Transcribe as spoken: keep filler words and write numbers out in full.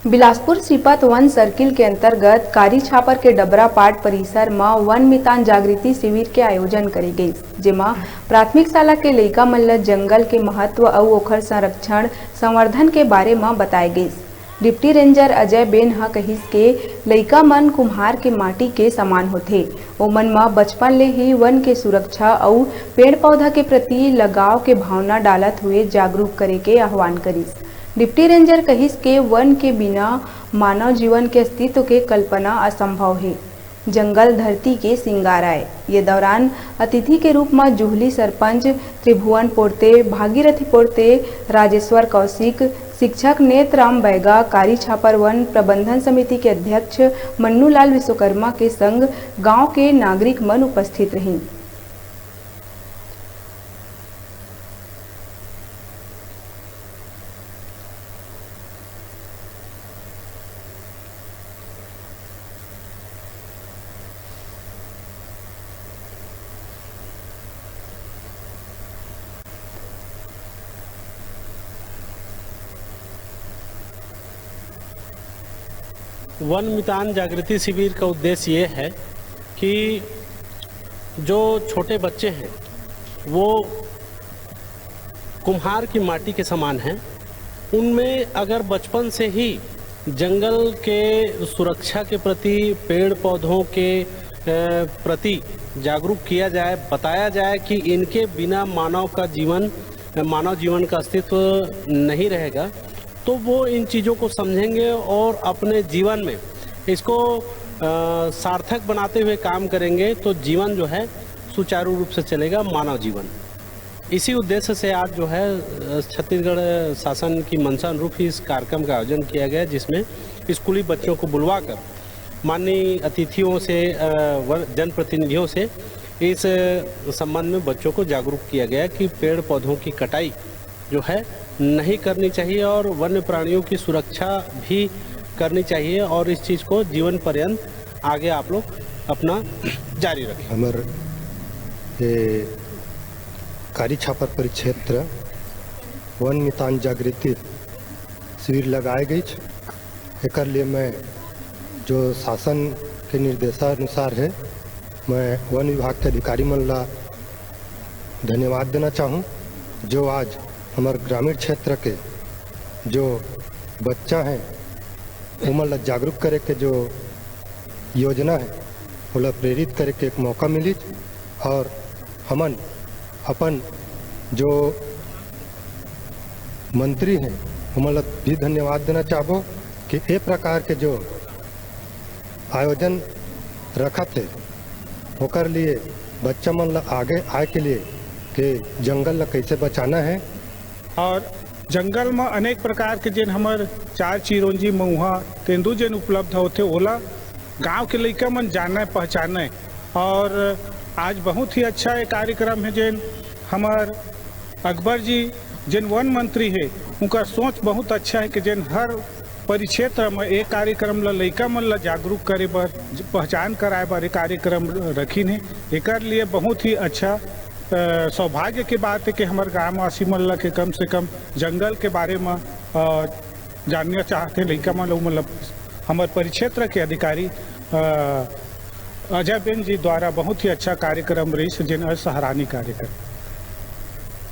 बिलासपुर सीपत वन circle के अंतर्गत कारी छापर के डबरा पाट परिसर म वन मितान जागृति शिविर के आयोजन करे गइस, जेमा प्राथमिक शाला के लइका मन ल जंगल के महत्व अउ ओखर संरक्षण संवर्धन के बारे म बताए गइस। डिप्टी रेंजर अजय बेन ह कहिस के लइका मन कुम्हार के माटी के समान होथे, ओमन म बचपन ले ही वन के सुरक्षा अउ पेड़ पौधा के प्रति लगाव के भावना डालत हुए जागरूक करे के आह्वान करिस। डिप्टी रेंजर कहिस के वन के बिना मानव जीवन के अस्तित्व के कल्पना असंभव हे। जंगल धरती के सिंगार आय। ये दौरान अतिथि के रूप म जुहली सरपंच त्रिभुवन पोर्ते, भागीरथी पोर्ते, राजेश्वर कौशिक, शिक्षक नेतराम बैगा, कारी छापर वन प्रबंधन समिति के अध्यक्ष मन्नूलाल विश्वकर्मा के संग गांव के नागरिक मन उपस्थित रहिन। वन मितान जागृति शिविर का उद्देश्य ये है कि जो छोटे बच्चे हैं, वो कुम्हार की माटी के समान हैं। उनमें अगर बचपन से ही जंगल के सुरक्षा के प्रति, पेड़ पौधों के, अ, प्रति जागरूक किया जाए, बताया जाए कि इनके बिना मानव का जीवन, मानव जीवन का अस्तित्व नहीं रहेगा, तो वो इन चीज़ों को समझेंगे और अपने जीवन में इसको, अ, सार्थक बनाते हुए काम करेंगे, तो जीवन जो है सुचारू रूप से चलेगा, मानव जीवन। इसी उद्देश्य से आज जो है, अ, छत्तीसगढ़ शासन की मंशा अनुरूप ही इस कार्यक्रम का आयोजन किया गया, जिसमें स्कूली बच्चों को बुलवाकर माननीय अतिथियों से, अ, वर-, जनप्रतिनिधियों से इस संबंध में बच्चों को जागरूक किया गया कि पेड़ पौधों की कटाई जो है नहीं करनी चाहिए और वन्य प्राणियों की सुरक्षा भी करनी चाहिए और इस चीज़ को जीवन पर्यंत आगे आप लोग अपना जारी रखें। हमर ये कारी छापर परिक्षेत्र वन मितान जागृति शिविर लगाए गइच। एकर लिए मैं जो शासन के निर्देशानुसार है, मैं वन विभाग के अधिकारी मन ला धन्यवाद देना चाहूँ, जो आज हमर ग्रामीण क्षेत्र के जो बच्चा हैं, ओमन ला जागरूक करे के जो योजना है, ओला प्रेरित करे के एक मौका मिलिस और हमन अपन जो मंत्री हैं, ओमन ला भी धन्यवाद देना चाहबो कि ए प्रकार के जो आयोजन रखत हे, ओकर लिए बच्चा मन ला आगे आए के लिए के जंगल ला कैसे बचाना है। और जंगल म अनेक प्रकार के जेन हमर चार चिरौंजी, मउहा, तेंदू जेन उपलब्ध होथे, ओला गांव के लइका मन जाने पहचाने। और आज बहुत ही अच्छा ये कार्यक्रम है, जेन हमर अकबर जी जेन वन मंत्री हे, उनका सोच बहुत अच्छा है कि जेन हर परिक्षेत्र म एक कार्यक्रम ल लइका मन ल जागरूक करे बर, पहचान कराए बर एक कार्यक्रम रखिन हे। एकर लिए बहुत ही अच्छा, अ, सौभाग्य के बात है कि हमर गांव वासी मन ल के कम से कम जंगल के बारे म, अ, जानना चाहते हैं लइका मन ल, मतलब हमर परिक्षेत्र के अधिकारी, अ, अजय बेन जी द्वारा बहुत ही अच्छा कार्यक्रम रहिस, जेन सराहनीय कार्यक्रम।